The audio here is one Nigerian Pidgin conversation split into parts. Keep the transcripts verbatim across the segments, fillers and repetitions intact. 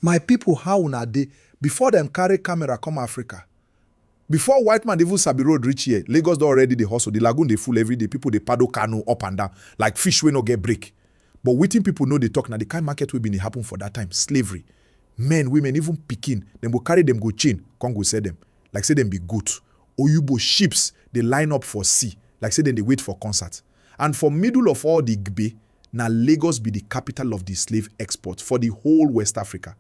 My people, how una dey? Before dem carry camera come Africa, before white man even sabi road reach here, Lagos don already dey hustle. The lagoon dey full every day. People dey paddle canoe up and down like fish wey no get break. But wetin people no dey talk na the kind market wey bin dey happen for that time. Slavery. Men, women, even pikin, dem go carry dem go chain, come go sell dem like say dem be goat. Oyubo ships dey line up for sea like say dem dey wait for concert. And for middle of all the gbe, na Lagos be the capital of the slave export for the whole West Africa.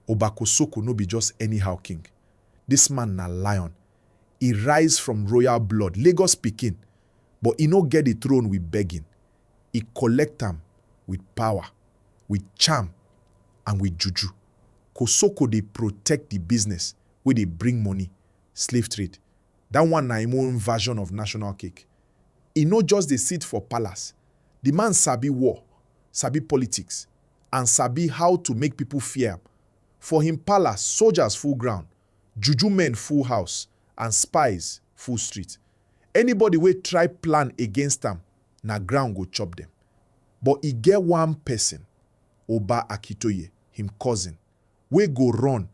Oba Kosoko no be just anyhow king. This man na lion. He rise from royal blood, Lagos pikin, but he no get the throne with begging. He collect am with power, with charm, and with juju. Kosoko dey protect the business wey dey bring money, slave trade. That one na him own version of national cake. He no just dey sit for palace. The man sabi war, sabi politics, and sabi how to make people fear am. For him palace, soldiers full ground, juju men full house, and spies full street. Anybody wey try plan against am, na ground go chop dem. But e get one person, Oba Akintoye, him cousin, wey go run,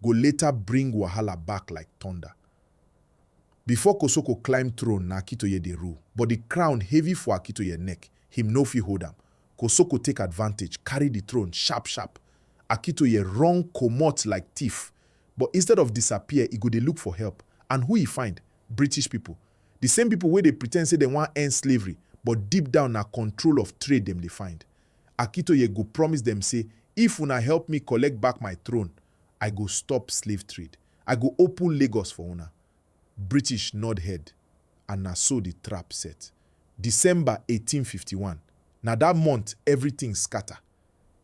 go later bring wahala back like thunder. Before Kosoko climb throne, na Akintoye dey rule, but the crown heavy for Akintoye neck, him no fit hold am. Kosoko take advantage, carry the throne sharp sharp. Akintoye run comot like thief, but instead of disappear, e go dey look for help. And who e find? British people. The same people wey dey pretend say dem wan end slavery, but deep down na control of trade dem dey find. Akintoye go promise dem say, "If una help me collect back my throne, I go stop slave trade. I go open Lagos for una." British nod head, and na so the trap set. December eighteen fifty-one. Na that month everything scatter.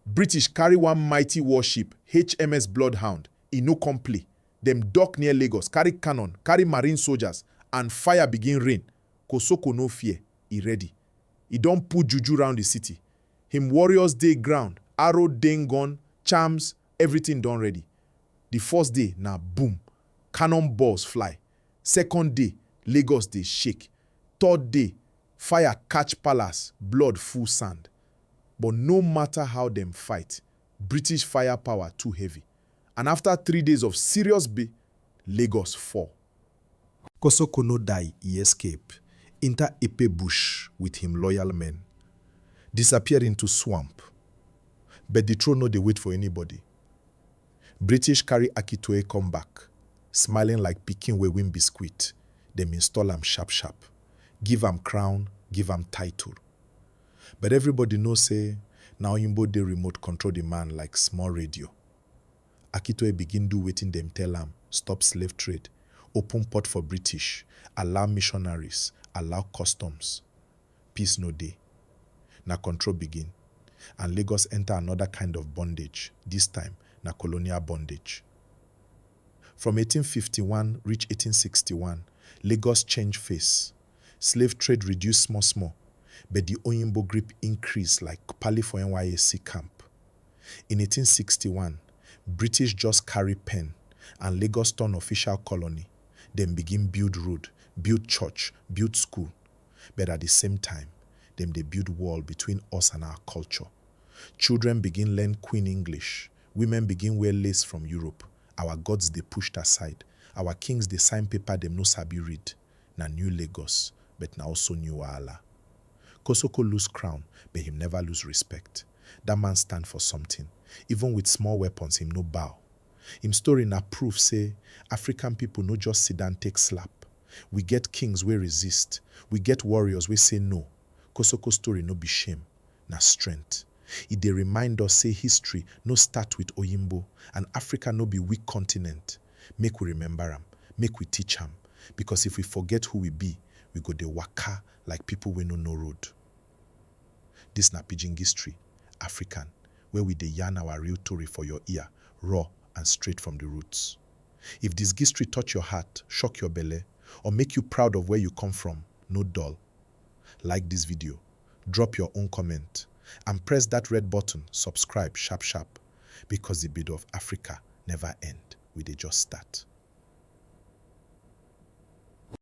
British carry one mighty warship, H M S Bloodhound. E no come play. Dem dock near Lagos, carry cannon, carry marine soldiers, and fire begin rain. Kosoko no fear, e ready. E don put juju round the city. Him warriors dey ground, arrow, dang gun, charms, everything don ready. The first day na boom, cannon balls fly. Second day, Lagos dey shake. Third day, fire catch palace, blood full sand. But no matter how dem fight, British firepower too heavy. And after three days of serious be, Lagos fall. Kosoko no die, e escape, enter Epe bush with him loyal men, disappear into swamp. But the throne no dey wait for anybody. British carry Akintoye come back, smiling like pikin wey win biscuit. Dem install am sharp sharp, give am crown, give am title. But everybody know say na Oyinbo dey remote control the man like small radio. Akintoye begin do wetin dem tell am, stop slave trade, open port for British, allow missionaries, allow customs. Peace no dey. Na control begin, and Lagos enter another kind of bondage, this time na colonial bondage. From eighteen fifty-one reach eighteen sixty-one, Lagos change face. Slave trade reduce small small, but the Oyinbo grip increase like pali for N Y S C camp. In eighteen sixty-one, British just carry pen, and Lagos turn official colony. Dem begin build road, build church, build school. But at the same time, dem dey build wall between us and our culture. Children begin learn Queen English. Women begin wear lace from Europe. Our gods dey pushed aside. Our kings dey sign paper dem no sabi read. Na new Lagos, but na also new wahala. Kosoko lose crown, but him never lose respect. That man stand for something. Even with small weapons, him no bow. Him story na proof say African people no just sit down take slap. We get kings wey resist. We get warriors wey say no. Kosoko story no be shame, na strength. E dey remind us say history no start with Oyinbo, and Africa no be weak continent. Make we remember am, make we teach am, because if we forget who we be, we go dey waka like people wey no know road. This na Pidgin History, African, where we dey yarn our real tori for your ear, raw and straight from the roots. If this history touch your heart, shock your belle, or make you proud of where you come from, no dull. Like this video, drop your own comment, and press that red button, subscribe sharp sharp, because the build of Africa never end, we dey just start.